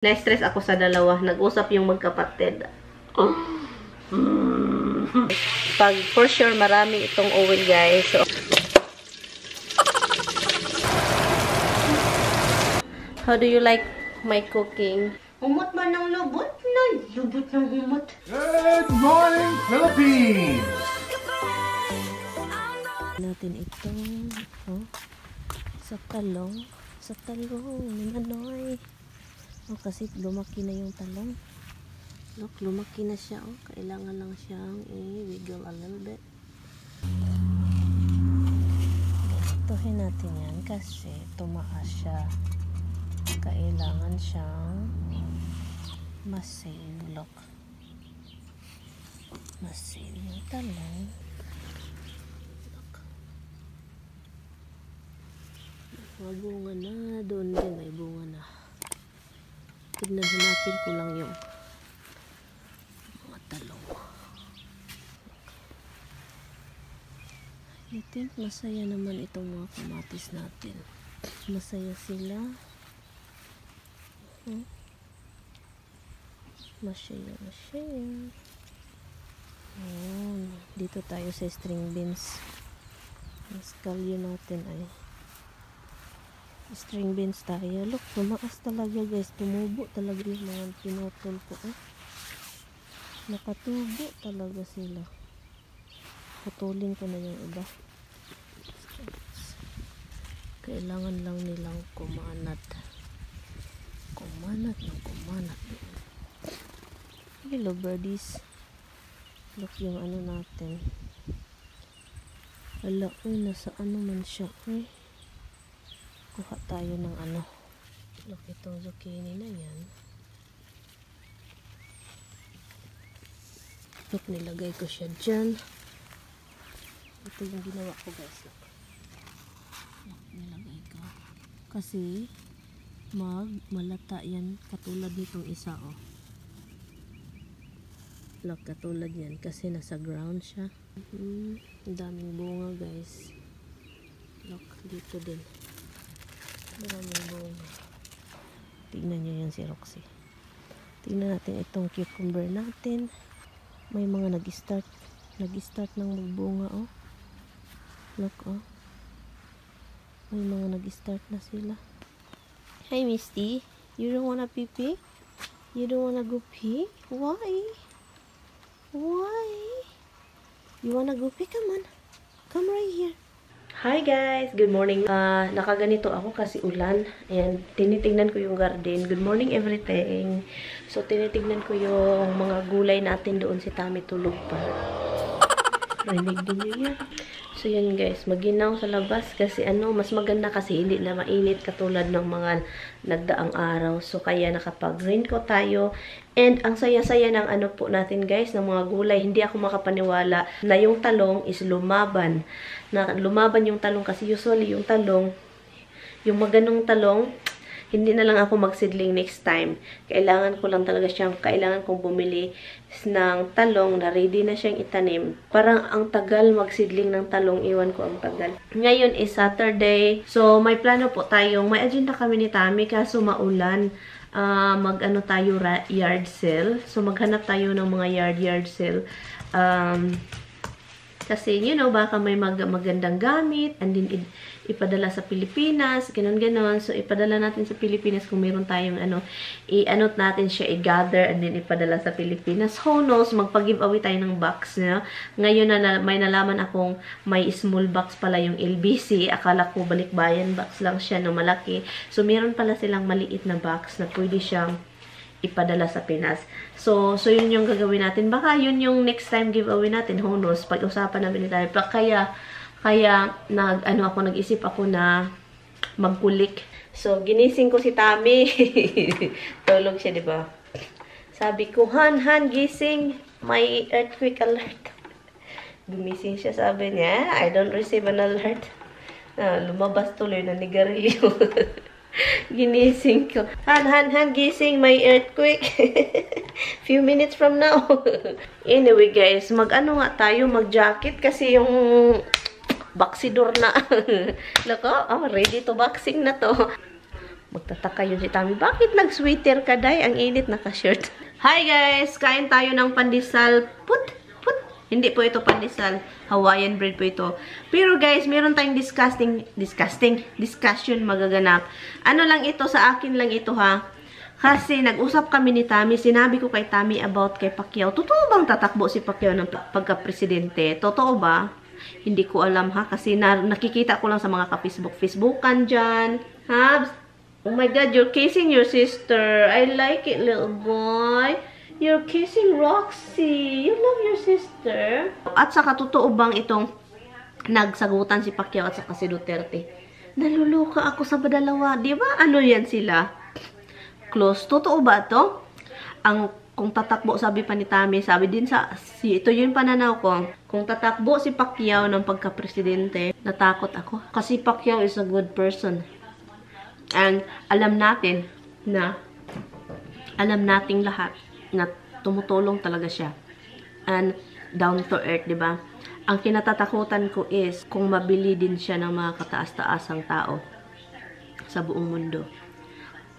Na-stress ako sa dalawa. Nag-usap yung magkapatid. Pag for sure marami itong oil, guys. So, how do you like my cooking? Humot ba ng lubot? Lubot ng humot. Good morning, Philippines! Natin ito sa talong ni Manoy. Kasi lumaki na yung talong. Look, lumaki na siya. Kailangan lang siyang i-wiggle a little bit. Ituhin natin yan kasi tumaas siya. Kailangan siyang masave. Look, masave yung talong. May bunga na. Doon din may bunga na. Tignan natin ko lang yung mga talong. I think masaya naman itong mga kamatis natin. Masaya sila. Masaya. Dito tayo sa string beans. Ang skalyo natin ay string beans tayo. Look, tumaas talaga, guys. Tumubo talaga yung mga pinutol ko. Nakatubo talaga sila. Putulin ko na yung iba. Kailangan lang nilang kumanat. Kumanat. Hello, birdies. Look yung ano natin. Wala, nasa ano man siya. Kuha tayo ng ano. Look, itong zucchini na yan. Look, nilagay ko siya dyan. Ito yung ginawa ko, guys. Look, nilagay ko. Kasi malata yan katulad nitong isa, Look, katulad yan kasi nasa ground siya. Ang daming bunga, guys. Look, dito din. Maraming bunga. Tignan nyo yan si Roxy. Tignan natin itong cucumber natin. May mga nag-start ng magbunga, Look, may mga nag-start na sila. Hi, Misty. You don't wanna pee-pee? You don't wanna go pee? Why? You wanna go pee? Come on. Come right here. Hi guys! Good morning. Nakaganito ako kasi ulan. And tinitignan ko yung garden. Good morning everything. So, tinitignan ko yung mga gulay natin doon si Tami tulog pa. Rinig din nyo yan. So, yan guys. Maginaw sa labas kasi mas maganda kasi hindi na mainit katulad ng mga nagdaang araw. So, kaya nakapag-raincoat tayo. And, ang saya-saya ng po natin guys, ng mga gulay. Hindi ako makapaniwala na yung talong is lumaban. Lumaban yung talong kasi usually yung talong, yung maganong talong, hindi na lang ako magsidling next time. Kailangan kong bumili ng talong na ready na siyang itanim. Parang ang tagal magsidling ng talong, iwan ko ang tagal. Ngayon is Saturday. So, may plano po tayong, may agenda kami ni Tami kaso maulan. Tayo yard sale. So, maghanap tayo ng mga yard sale. Kasi, baka may magandang gamit, and then ipadala sa Pilipinas, ganon. So, ipadala natin sa Pilipinas kung meron tayong i-anot natin siya, i-gather, and then ipadala sa Pilipinas. Who knows, magpag-giveaway tayo ng box niya. Ngayon may nalaman akong may small box pala yung LBC. Akala ko balikbayan box lang siya, malaki. So, meron pala silang maliit na box na pwede siyang ipadala sa Pinas. So yun yung gagawin natin. Baka yun yung next time giveaway natin. Who knows? Pag-usapan namin tayo. Kaya nag-isip ako na magkulik. So, ginising ko si Tami. Tulog siya, di ba? Sabi ko, Han, gising. May earthquake alert. Gumising siya, sabi niya, I don't receive an alert. Lumabas tuloy na nigarilyo. Ginising ko. Han, gising. May earthquake. Few minutes from now. Anyway, guys, mag-jacket kasi yung Boxidor na. Loko, ready to boxing na to. Magtataka yun si Tami. Bakit nag-sweater ka, Day? Ang init, naka-shirt. Hi guys! Kain tayo ng pandesal. Put. Hindi po ito pandesal. Hawaiian bread po ito. Pero guys, meron tayong discussion magaganap. Ano lang ito, sa akin lang ito ha. Kasi nag-usap kami ni Tami. Sinabi ko kay Tami about kay Pacquiao. Totoo bang tatakbo si Pacquiao ng pagka-presidente? Totoo ba? Hindi ko alam ha. Kasi nakikita ko lang sa mga ka-Facebookan dyan. Habs? Oh my God, you're kissing your sister. I like it, little boy. You're kissing Roxy. You love your sister. At saka, totoo bang itong nagsagutan si Pacquiao at saka si Duterte? Naluluka ako sa dalawa. Di ba? Ano yan sila? Close. Totoo ba ito? Kung tatakbo, sabi pa ni Tami, sabi din ito yung pananaw ko. Kung tatakbo si Pacquiao ng pagka-presidente, natakot ako. Kasi Pacquiao is a good person. And alam natin lahat na tumutulong talaga siya. And down to earth, di ba? Ang kinatatakutan ko is kung mabili din siya ng mga kataas-taasang tao sa buong mundo.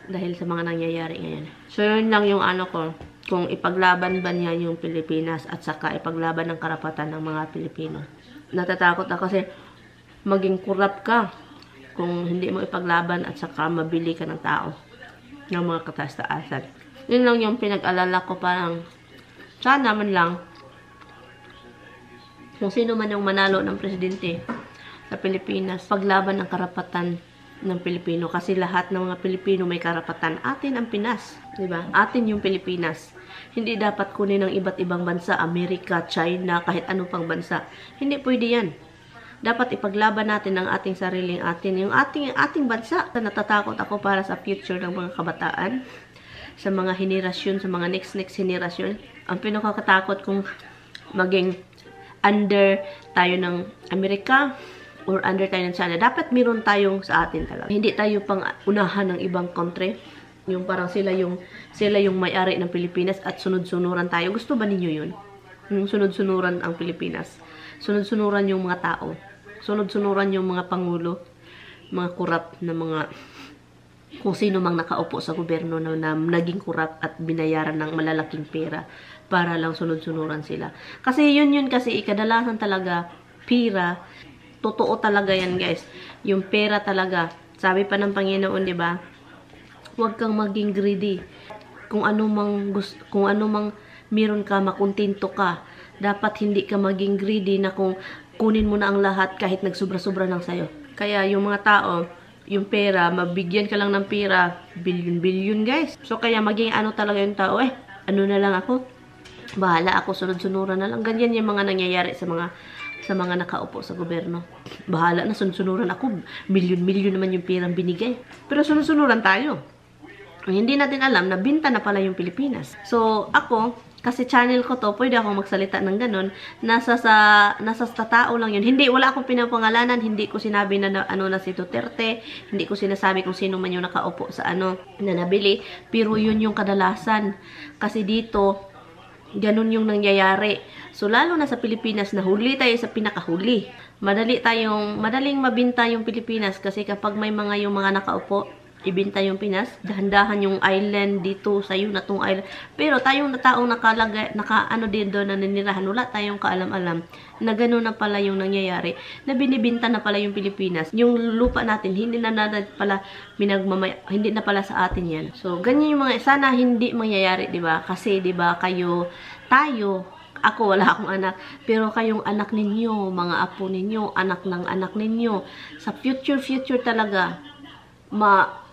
Dahil sa mga nangyayari ngayon. So, yun lang yung ano ko. Kung ipaglaban ba niya yung Pilipinas at saka ipaglaban ng karapatan ng mga Pilipino. Natatakot ako kasi maging corrupt ka kung hindi mo ipaglaban at saka mabili ka ng tao ng mga kataas-taasan. Yun lang yung pinag-alala ko, parang sana man lang kung sino man yung manalo ng presidente sa Pilipinas, paglaban ng karapatan ng Pilipino. Kasi lahat ng mga Pilipino may karapatan. Atin ang Pinas, diba? Atin yung Pilipinas. Hindi dapat kunin ng iba't ibang bansa, Amerika, China, kahit anong pang bansa. Hindi pwede yan. Dapat ipaglaban natin ang ating sariling yung ating bansa. Natatakot ako para sa future ng mga kabataan, sa mga henerasyon, sa mga next henerasyon. Ang pinakakatakot kung maging under tayo ng Amerika or under tayo ng China. Dapat meron tayong sa atin talaga. Hindi tayo pang unahan ng ibang country. Yung parang sila yung may-ari ng Pilipinas at sunod-sunuran tayo. Gusto ba ninyo yun? Yung sunod-sunuran ang Pilipinas. Sunod-sunuran yung mga tao. Sunod-sunuran yung mga pangulo. Mga korap na mga kung sino mang nakaupo sa gobyerno na naging kurap at binayaran ng malalaking pera para lang sunod-sunuran sila. Kasi yun kasi kadalasan talaga pera, totoo talaga yan guys. Yung pera talaga, sabi pa ng Panginoon, di ba? Huwag kang maging greedy. Kung ano mang meron ka, makontento ka. Dapat hindi ka maging greedy na kung kunin mo na ang lahat kahit nagsubra-sobra lang sa'yo. Kaya yung mga tao, yung pera, mabigyan ka lang ng pera, billion guys. So, kaya maging ano talaga yung tao, ano na lang ako, bahala ako, sunod-sunuran na lang. Ganyan yung mga nangyayari sa mga nakaupo sa gobyerno. Bahala na, sunod-sunuran ako, milyon naman yung perang binigay. Pero sunod-sunuran tayo. Hindi natin alam na binta na pala yung Pilipinas. So, ako, kasi channel ko to, pwede akong magsalita ng ganun. Nasa sa tao lang yun. Wala akong pinapangalanan, hindi ko sinabi na si Duterte, hindi ko sinasabi kung sino man yung nakaupo sa na nabili. Pero yun yung kadalasan. Kasi dito, ganun yung nangyayari. So, lalo na sa Pilipinas, nahuli tayo sa pinakahuli. Madaling mabinta yung Pilipinas kasi kapag may yung mga nakaupo, ibinta yung Pinas, dahan-dahan yung island dito sa'yo na tong island. Pero tayong taong naka-ano din doon na ninirahan, wala tayong kaalam-alam na gano'n na pala yung nangyayari, na binibinta na pala yung Pilipinas. Yung lupa natin, hindi na pala sa atin yan. So, ganyan yung sana hindi mangyayari, di ba? Kasi, di ba, ako wala akong anak, pero kayong anak ninyo, mga apo ninyo, anak ng anak ninyo, sa future talaga,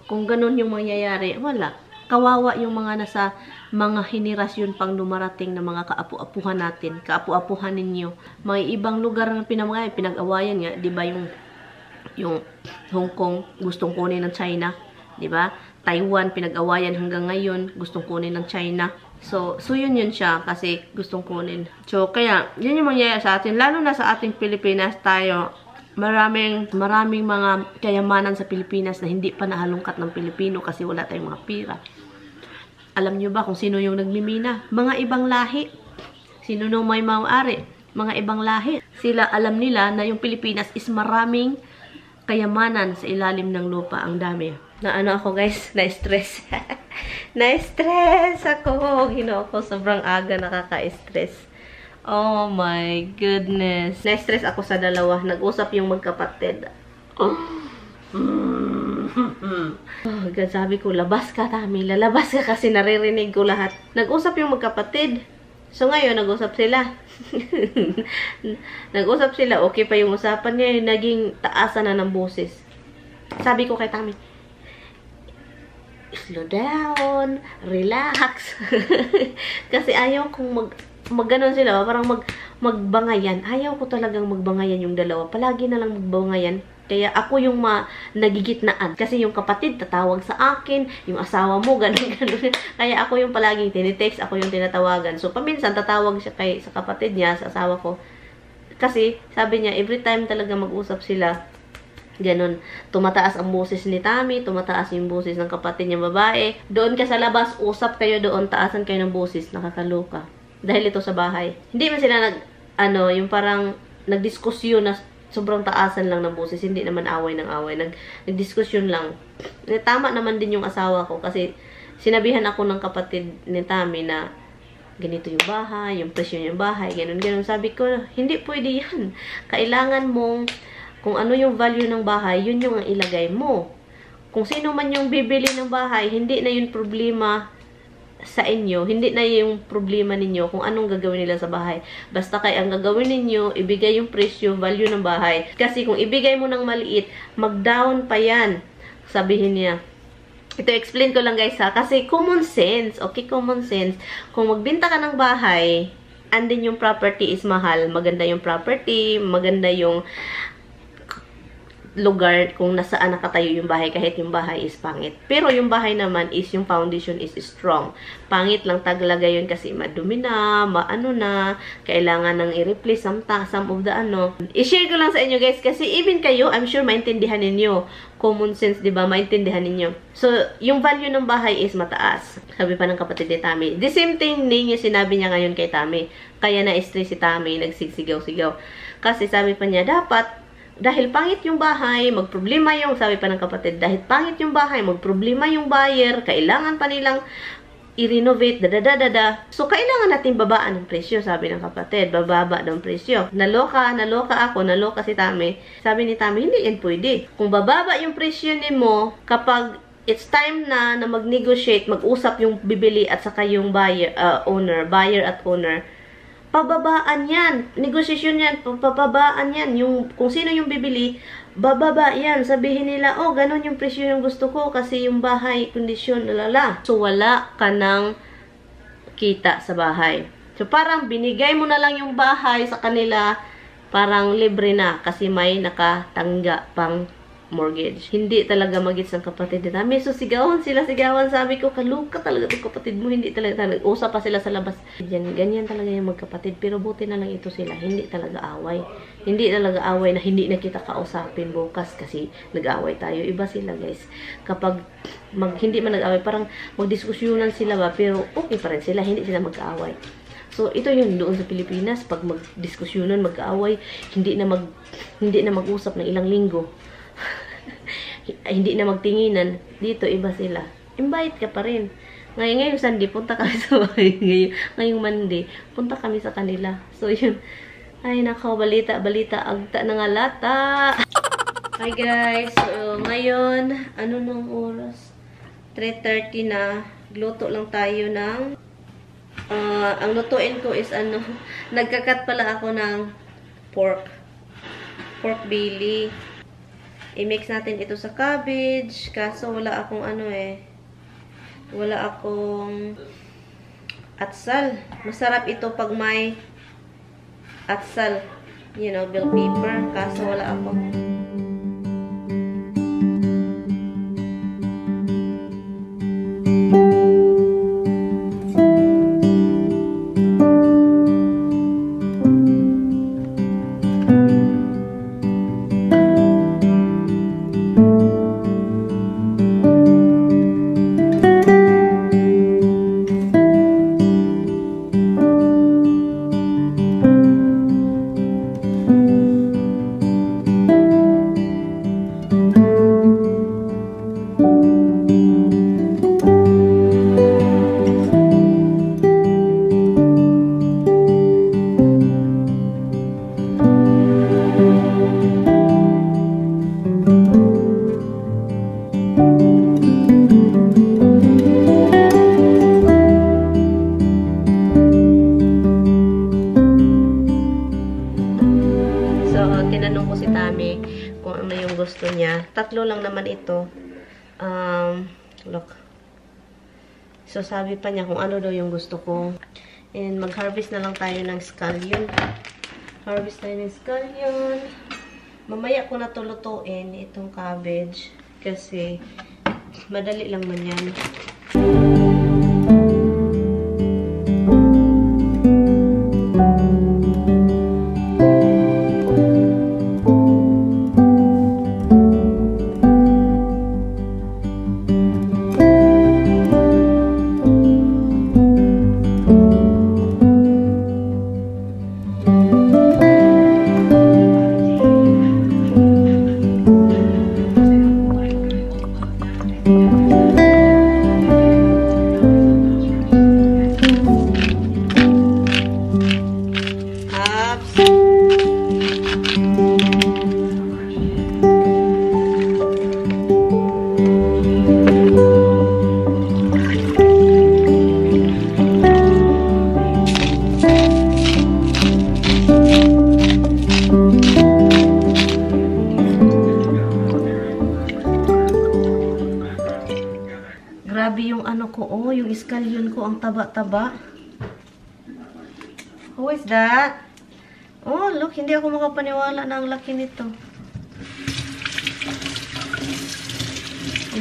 kung ganun yung mangyayari, wala. Kawawa yung mga nasa mga henerasyon pang dumarating na mga kaapu-apuhan natin, kaapu-apuhan ninyo. May ibang lugar na pinag-awayan nga, di ba yung Hong Kong gustong kunin ng China, di ba? Taiwan pinag-awayan hanggang ngayon, gustong kunin ng China. So yun siya kasi gustong kunin. So kaya, yun yung mangyayari sa atin, lalo na sa ating Pilipinas tayo. Maraming mga kayamanan sa Pilipinas na hindi pa nahalungkat ng Pilipino kasi wala tayong mga pira. Alam nyo ba kung sino yung nagmimina? Mga ibang lahi. Sino nung may maaari? Mga ibang lahi. Sila alam nila na yung Pilipinas is maraming kayamanan sa ilalim ng lupa. Ang dami. Na ano ako guys, na-stress. Na-stress ako. Ginoo ko, sobrang aga nakaka-stress. Oh my goodness. Na-stress ako sa dalawa. Nag-usap yung magkapatid. Oh, God, sabi ko, labas ka, Tami. Lalabas ka kasi naririnig ko lahat. Nag-usap yung magkapatid. So ngayon, nag-usap sila. Nag-usap sila. Okay pa yung usapan niya. Naging taasan na ng boses. Sabi ko kay Tami, slow down, relax. Kasi ayaw kong magganon sila, parang magbangayan. Ayaw ko talagang magbangayan yung dalawa. Palagi na lang magbangayan. Kaya ako yung nagigitnaan. Kasi yung kapatid tatawag sa akin, yung asawa mo, ganun. Kaya ako yung palaging tinitext, ako yung tinatawagan. So, paminsan tatawag siya sa kapatid niya, sa asawa ko. Kasi, sabi niya, every time talaga mag-usap sila, ganun, tumataas ang boses ni Tami, tumataas yung boses ng kapatid niya babae. Doon ka sa labas, usap kayo doon, taasan kayo ng boses, nakakaloka. Dahil ito sa bahay. Hindi man sila yung parang nagdiskusyon na sobrang taasan lang ng boses, hindi naman away ng away. Nagdiskusyon lang. Tama naman din yung asawa ko kasi sinabihan ako ng kapatid ni Tami na ganito yung bahay, yung presyo yung bahay, ganun. Sabi ko, hindi pwede yan. Kailangan mong kung ano yung value ng bahay, yun yung ilagay mo. Kung sino man yung bibili ng bahay, hindi na yun problema sa inyo. Hindi na yung problema ninyo kung anong gagawin nila sa bahay. Basta kay ang gagawin ninyo, ibigay yung presyo, value ng bahay. Kasi kung ibigay mo ng maliit, mag-down pa yan. Sabihin niya. Ito, explain ko lang guys ha. Kasi common sense. Okay, common sense. Kung magbenta ka ng bahay, and then yung property is mahal, maganda yung property, maganda yung lugar kung nasaan nakatayo yung bahay kahit yung bahay is pangit. Pero yung bahay naman is yung foundation is strong. Pangit lang taglaga yun kasi madumi na, maano na, kailangan nang i-replace some of the I-share ko lang sa inyo guys kasi even kayo, I'm sure maintindihan ninyo. Common sense, di ba? Maintindihan ninyo. So, yung value ng bahay is mataas. Sabi pa ng kapatid ni Tami. The same thing din yung sinabi niya ngayon kay Tami. Kaya na-stress si Tami, nagsigsigaw-sigaw. Kasi sabi pa niya, dapat dahil pangit yung bahay, magproblema yung, sabi pa ng kapatid, dahil pangit yung bahay, magproblema yung buyer, kailangan pa nilang i-renovate, So, kailangan natin babaan ng presyo, sabi ng kapatid, bababa ng presyo. Naloka ako, naloka si Tami. Sabi ni Tami, hindi yan pwede. Kung bababa yung presyo ni mo, kapag it's time na mag-negotiate, mag-usap yung bibili at saka yung buyer at owner, pababaan yan. Negosasyon yan. Pababaan yan. Kung sino yung bibili, bababa yan. Sabihin nila, oh, ganun yung presyo yung gusto ko kasi yung bahay, kondisyon, lalala. So, wala ka ng kita sa bahay. So, parang binigay mo na lang yung bahay sa kanila, parang libre na kasi may nakatangga pang mortgage. Hindi talaga magits ng kapatid ni Tami. So, sigawan. Sabi ko, kaluka talaga itong kapatid mo. Hindi talaga. Nag-usap pa sila sa labas. Ganyan talaga yung magkapatid. Pero buti na lang ito sila. Hindi talaga away. Hindi talaga away na hindi na kita kausapin bukas kasi nag-away tayo. Iba sila, guys. Kapag hindi man nag-away, parang magdiskusyonan sila ba? Pero okay pa rin sila. Hindi sila mag-away. So, ito yung doon sa Pilipinas. Pag magdiskusyonan, mag-away, hindi na mag-usap ng ilang linggo. Hindi na magtinginan. Dito, iba sila. Invite ka pa rin. Ngayong Sunday, punta kami sa bahay. Ngayong Monday, punta kami sa kanila. So, yun. Ay, nakaw, balita. Agta na nga lata. Hi, guys. So, ngayon, ano nung oras? 3:30 na. Gluto lang tayo ng ang lutuin ko is nagkakat pala ako ng pork belly. I-mix natin ito sa cabbage. Kaso wala akong wala akong atsal. Masarap ito pag may atsal. You know, bell pepper. Kaso wala ako. niya. 3 lang naman ito. Look. So, sabi pa niya kung ano daw yung gusto ko. And mag-harvest na lang tayo ng scallion. Harvest tayo ng scallion. Mamaya ko na to lutuin itong cabbage. Kasi, madali lang man yan. Grabe yung ano ko, oh, yung scallion ko, ang taba-taba. Who is that? Oh, look, hindi ako makapaniwala na ang laki nito.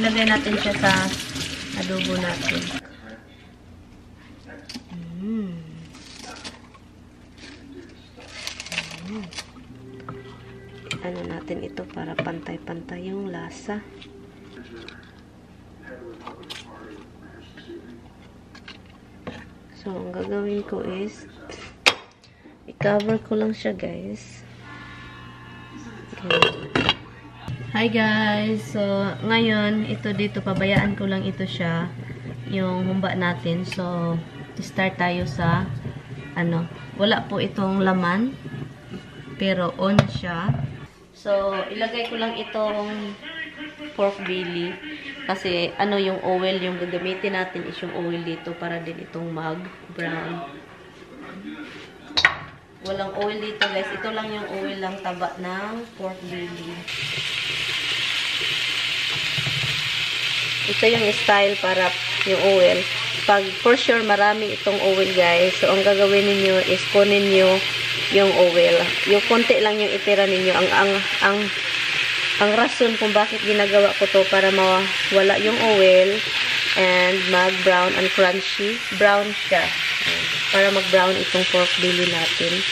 Ilagay natin siya sa adobo natin. Ano natin ito para pantay-pantay yung lasa. So, ang gagawin ko is i-cover ko lang siya, guys. Okay. Hi, guys! So, ngayon, ito dito, pabayaan ko lang ito siya, yung humba natin. So, start tayo sa, ano, wala po itong laman, pero on siya. So, ilagay ko lang itong pork belly. Kasi, ano yung oil, yung gagamitin natin is yung oil dito para din itong mag-brown. Walang oil dito, guys. Ito lang yung oil lang taba ng pork belly. Ito yung style para yung oil. Pag for sure marami itong oil, guys. So, ang gagawin niyo is kunin niyo yung oil. Yung konti lang yung itira ninyo. Ang rason kung bakit ginagawa ko to para mawala yung oil and mag-brown and crunchy. Brown siya. Para mag-brown itong pork belly natin.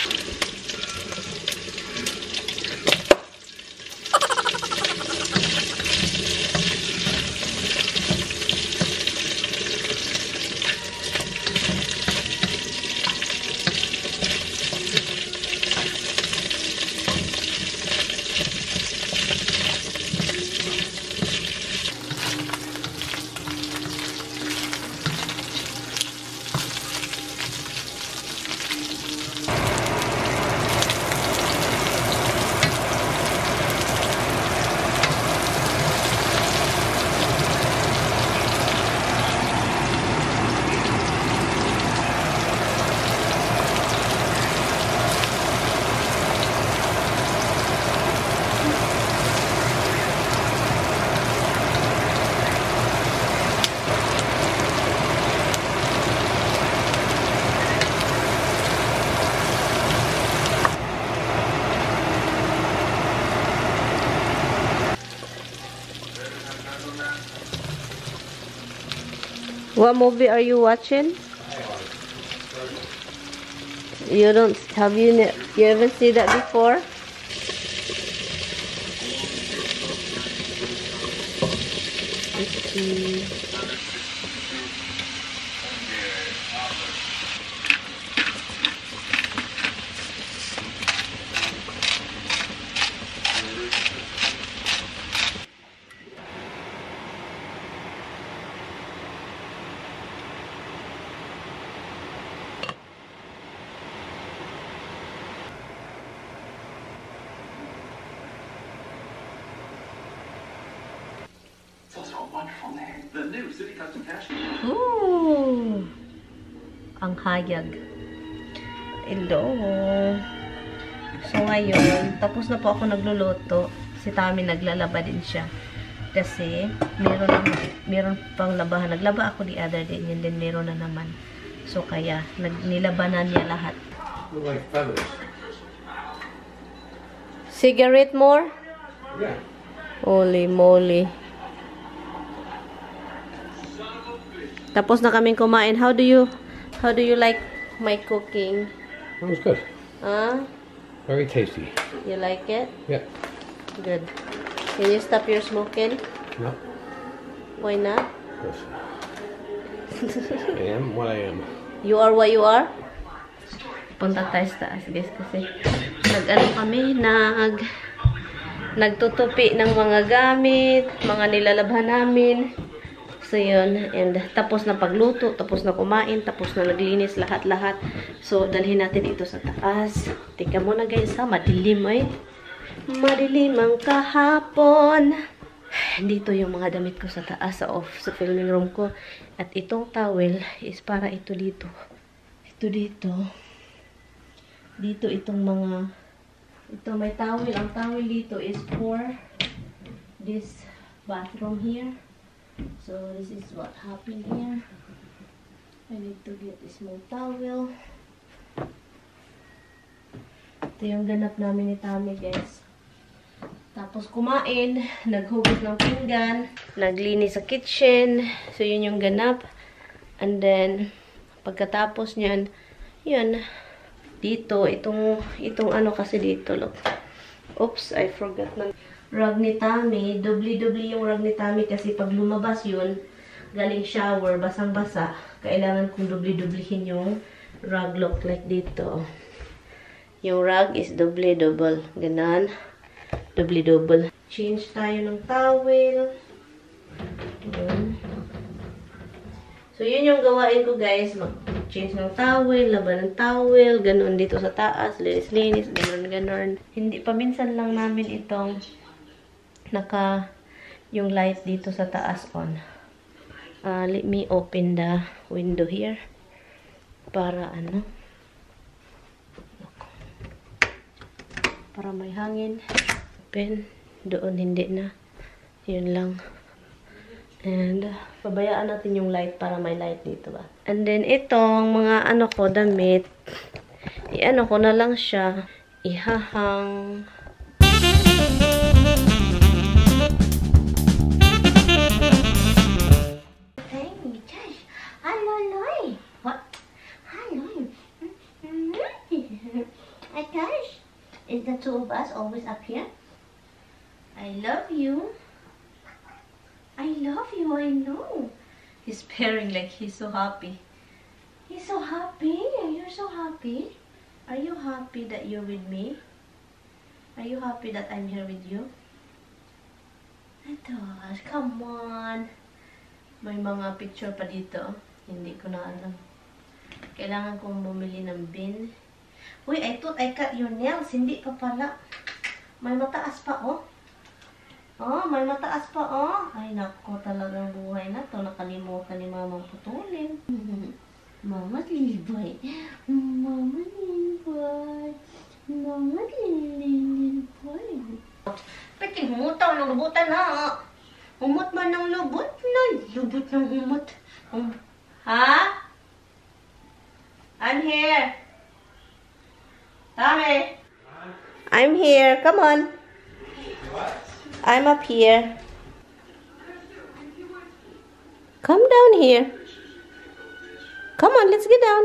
What movie are you watching? You haven't seen that before? Let's see. Ooh! Ang hayag. Hello! So, ngayon, tapos na po ako nagluluto. Si Tommy naglalaba din siya. Kasi, meron pang labahan. Naglaba ako the other day, and then meron na naman. So, kaya, nilabanan niya lahat. Look like feathers. Cigarette more? Yeah. Holy moly. Tapos na kaming kumain. How do you like my cooking? That was good. Huh? Very tasty. You like it? Yeah. Good. Can you stop your smoking? No. Why not? Yes. I am what I am. You are what you are? Punta tayo sa taas, guys, kasi nagtutupi ng mga gamit, mga nilalabhan namin. So, yun. And tapos na pagluto, tapos na kumain, tapos na naglinis, lahat-lahat. So, dalhin natin ito sa taas. Tika muna, guys, ha? Madilim, eh. Madilim ang kahapon. Dito yung mga damit ko sa taas, sa filming room ko. At itong towel is para ito dito. Ito dito. Dito itong mga, ito may towel. Ang towel dito is for this bathroom here. So, this is what happened here. I need to get a small towel. Ito yung ganap namin ni Tommy, guys. Tapos kumain, naghugas ng pinggan, naglinis sa kitchen. So, yun yung ganap. And then, pagkatapos nyan, yun, dito, itong ano kasi dito, look. Oops, I forgot na. Rug ni Tommy, dubli-dubli yung rug ni Tommy kasi pag lumabas yun, galing shower, basang-basa, kailangan kong dubli-dublihin yung rug, look like dito. Yung rug is dubli-double, ganon. Dubli-double. Change tayo ng towel. Yun. So, yun yung gawain ko, guys. Mag-change ng towel, laban ng towel, ganun dito sa taas, linis-linis, ganun-ganun. Hindi, paminsan lang namin itong yung light dito sa taas on. Let me open the window here. Para para may hangin. Open. Doon hindi na. Yun lang. And, pabayaan natin yung light para may light dito ba. And then, itong mga ko, damit, i-ano ko na lang siya, ihahang. Hey, Josh. Hello, Loy. What? Hello. Hey, Josh. Is the two of us always up here? I love you. I love you, I know. He's pairing like he's so happy. He's so happy. You're so happy. Are you happy that you're with me? Are you happy that I'm here with you? Atos, come on. May mga picture pa dito. Hindi ko na alam. Kailangan kong bumili ng bin. Uy, I thought I cut your nails. Hindi pa pala. May mataas pa, oh. Oh, may mataas pa, oh. Ay, nako, talagang buhay na to. Nakalimutan ni Mamang putulin. Mama Lilboy. Mama Lilboy. Mama Lilboy. Peking humutaw ng lubutan, ha? Humot man ng lubot na. Lubot ng humot. Ha? I'm here. Tommy. I'm here. Come on. I'm up here. Come down here. Come on, let's get down.